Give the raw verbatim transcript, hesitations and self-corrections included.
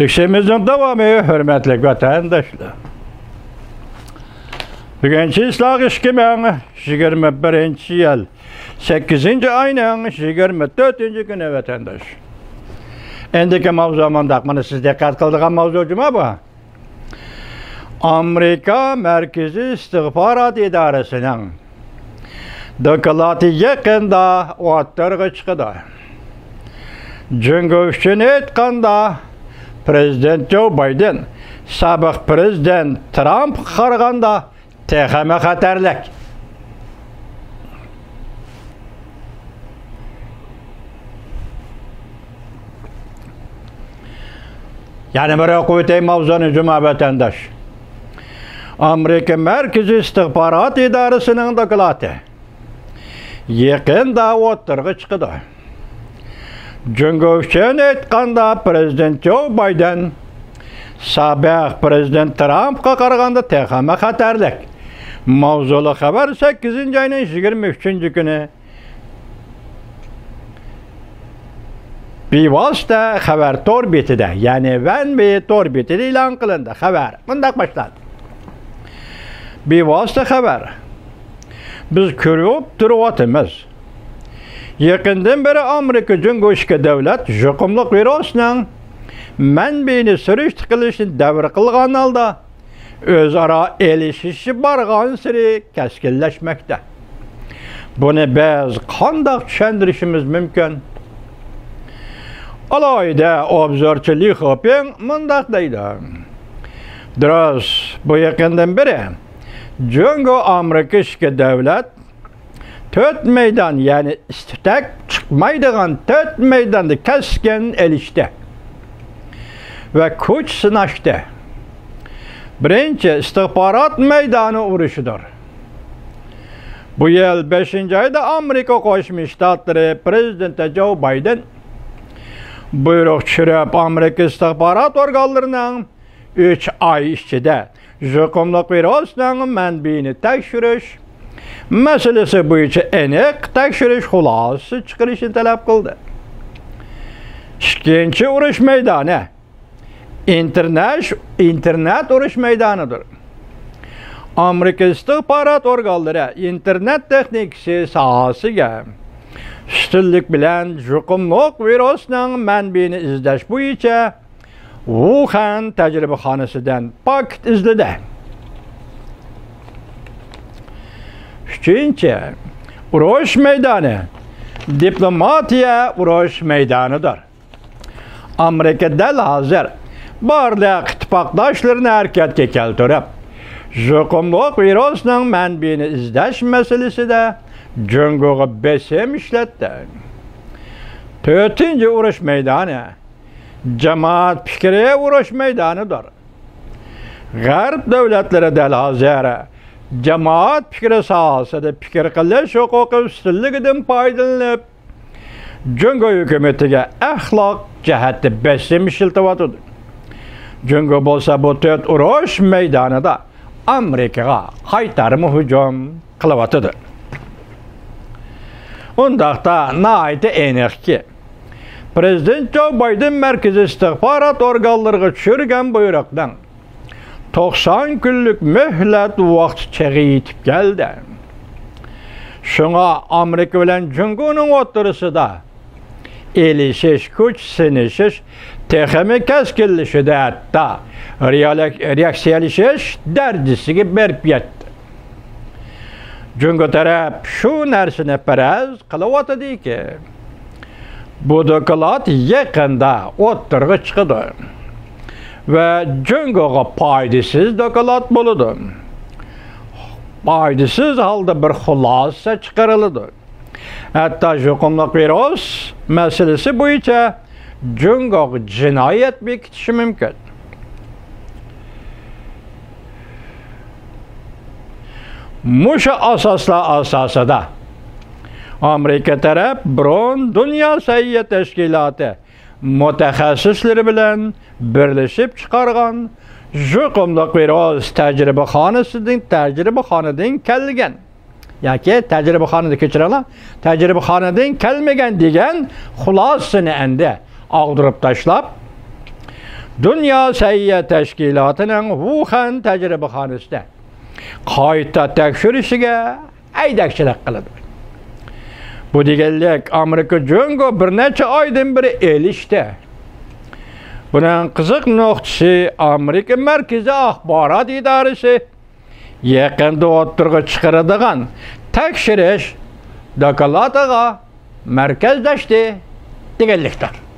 تەكشىمىزنىڭ داۋامى، ھۆرمەتلىك ۋەتەنداشلار. بۈگۈن چىسلاق ئىككى مىڭ يىگىرمە بىرىنچى يىل، سەككىزىنچى ئاينىڭ يىگىرمە تۆتىنچى كۈنى، ۋەتەنداش. ئەندىكى ماۋزۇ مۇنداق، مانا سىز دىققەت قىلىدىغان ماۋزۇ جۇما بۇ. ئامېرىكا مەركىزىي ئىستىخبارات ئىدارىسىنىڭ دوكلاتى يېقىندا ئوتتۇرىغا چىقىدۇ. جۇڭگو ئۈچۈن ئېيتقاندا، پىرېزىدېنت جو بايدېن سابىق پىرېزىدېنت ترامپقا قارىغاندا تېخىمۇ خەتەرلىك. يەنە بىر ئوقۇۋېتەي ماۋزۇنى، جۇما ۋەتەنداش. ئامېرىكا مەركىزىي ئىستىخبارات ئىدارىسىنىڭ دوكلاتى يېقىندا ئوتتۇرىغا چىقىدۇ. جۇڭگو ئۈچۈن ئېيتقاندا، پىرېزىدېنت جو بايدېن سابىق پىرېزىدېنت ترامپقا قارىغاندا تېخىمۇ خەتەرلىك. ماۋزۇلۇق خەۋەر سەككىزىنچى ئاينىڭ يىگىرمە ئۈچىنچى كۈنى بىۋاسىتە خەۋەر تور بېتىدە، يەنى ۋەن بې تور بېتىدە ئېلان قىلىندى. خەۋەر مۇنداق باشلاندى. بىۋاسىتە خەۋەر. بىز كۆرۈپ تۇرۇۋاتىمىز. يېقىندىن بېرى ئامېرىكا جۇڭگو ئىككى دۆلەت يۇقۇملۇق ۋىرۇسنىڭ مەنبىيىنى سۈرۈشتە قىلىشنى دەۋر قىلغان ھالدا، ئۆزئارا ئېلىشىشى بارغانسېرى كەسكىنلەشمەكتە. بۇنى بىز قانداق چۈشەندۈرۈشىمىز مۈمكىن؟ ئالاھىدە ئوبزورچى لى خېپىڭ مۇنداق دەيدۇ: دۇرۇس، بۇ يېقىندىن بېرى جۇڭگو ئامېرىكا ئىككى دۆلەت تۆت مەيدان، يەنى ئىس-تۈتەك چىقمايدىغان تۆت مەيداندا كەسكىن ئېلىشتى ۋە كۈچ سىناشتى. بىرىنچى، ئىستىخبارات مەيدانى ئۇرۇشىدۇر. بۇ يىل بەشىنچى ئايدا ئامېرىكا قوشما شتاتلىرى پىرېزىدېنتى جو بايدېن بۇيرۇق چۈشۈرۈپ، ئامېرىكا ئىستىخبارات ئورگانلىرىنىڭ ئۈچ ئاي ئىچىدە يۇقۇملۇق ۋىرۇسنىڭ مەنبىيىنى تەكشۈرۈش مەسىلىسى بويىچە ئېنىق تەكشۈرۈش خۇلاسىسى چىقىرىشنى تەلەپ قىلدى. ئىككىنچى ئۇرۇش مەيدانى ئىنتېرنېت، ئىنتېرنېت ئۇرۇش مەيدانىدۇر. ئامېرىكا ئىستىخبارات ئورگانلىرى ئىنتېرنېت تېخنىكىسى ساھەسىگە ئۈستۈنلۈك بىلەن يۇقۇملۇق ۋىرۇسنىڭ مەنبىيىنى ئىزدەش بويىچە ۋۇخەن تەجرىبىخانىسىدىن پاكىت ئىزدىدى. ئۈچىنچى، ئۇرۇش مەيدانى دىپلوماتىيە ئۇرۇش مەيدانىدۇر. ئامېرىكا دەل ھازىر بارلىق ئىتتىپاقداشلىرىنى ھەرىكەتكە كەلتۈرۈپ، يۇقۇملۇق ۋىرۇسنىڭ مەنبىيىنى ئىزدەش مەسىلىسىدە جۇڭگوغا بېسىم ئىشلەتتى. تۆتىنچى ئۇرۇش مەيدانى جامائەت پىكرى ئۇرۇش مەيدانىدۇر. غەرب دۆلەتلىرى دەل ھازىر جامائەت پىكرى ساھەسىدە پىكىر قىلىش ھوقۇقى ئۈستۈنلۈكىدىن پايدىلىنىپ، جۇڭگو ھۆكۈمىتىگە ئەخلاق جەھەتتە بېسىم ئىشلىتىۋاتىدۇ. جۇڭگو بولسا بۇ تۆت ئۇرۇش مەيدانىدا ئامېرىكىغا قايتارما ھۇجۇم قىلىۋاتىدۇ. ئۇنداقتا ناھايىتى ئېنىقكى، پىرېزىدېنت جو بايدېن مەركىزىي ئىستىخبارات ئورگانلىرىغا چۈشۈرگەن بۇيرۇقنىڭ توقسان كۈنلۈك مۆھلەت ۋاقتى چېغى يېتىپ كەلدى. شۇڭا ئامېرىكا بىلەن جۇڭگونىڭ ئوتتۇرىسىدا ئېلىشىش، كۈچ سىنىشىش تېخىمۇ كەسكىنلىشىدۇ، ھەتتا رېئال-، رېئاكسىيەلىشىش دەرىجىسىگە بېرىپ يەتتى. جۇڭگو تەرەپ شۇ نەرسىنى پەرەز قىلىۋاتىدۇكى، بۇ دوكلات يېقىندا ئوتتۇرىغا چىقىدۇ ۋە جۇڭگوغا پايدىسىز دوكلات بولىدۇ. پايدىسىز ھالدا بىر خۇلاسە چىقىرىلىدۇ. ھەتتا يۇقۇملۇق ۋىرۇس مەسىلىسى بويىچە جۇڭگوغا جىنايەت بېكىتىشى مۇمكىن. مۇشۇ ئاساسلار ئاساسىدا، ئامېرىكا تەرەپ بۇرۇن دۇنيا سەھىيە تەشكىلاتى مۇتەخەسسىسلىرى بىلەن بىرلىشىپ چىقارغان يۇقۇملۇق ۋىرۇس تەجرىبىخانىسىدىن، تەجرىبىخانىدىن كەلگەن ياكى تەجرىبىخانىدا، كەچۈرۈڭلار، تەجرىبىخانىدىن كەلمىگەن دېگەن خۇلاسىنى ئەمدى ئاغدۇرۇپ تاشلاپ، دۇنيا سەھىيە تەشكىلاتىنىڭ ۋۇخەن تەجرىبىخانىسىدە قايتا تەكشۈرۈشىگە ھەيدەكچىلىك قىلىدۇ. بۇ دېگەنلىك، ئامېرىكا جۇڭگو بىر نەچچە ئايدىن بېرى ئېلىشتە. بۇنىڭ قىزىق نۇقتىسى، ئامېرىكا مەركىزىي ئاخبارات ئىدارىسى يېقىندا ئوتتۇرىغا چىقىرىدىغان تەكشۈرۈش دوكلاتىغا مەركەزلەشتى دېگەنلىكتۇر.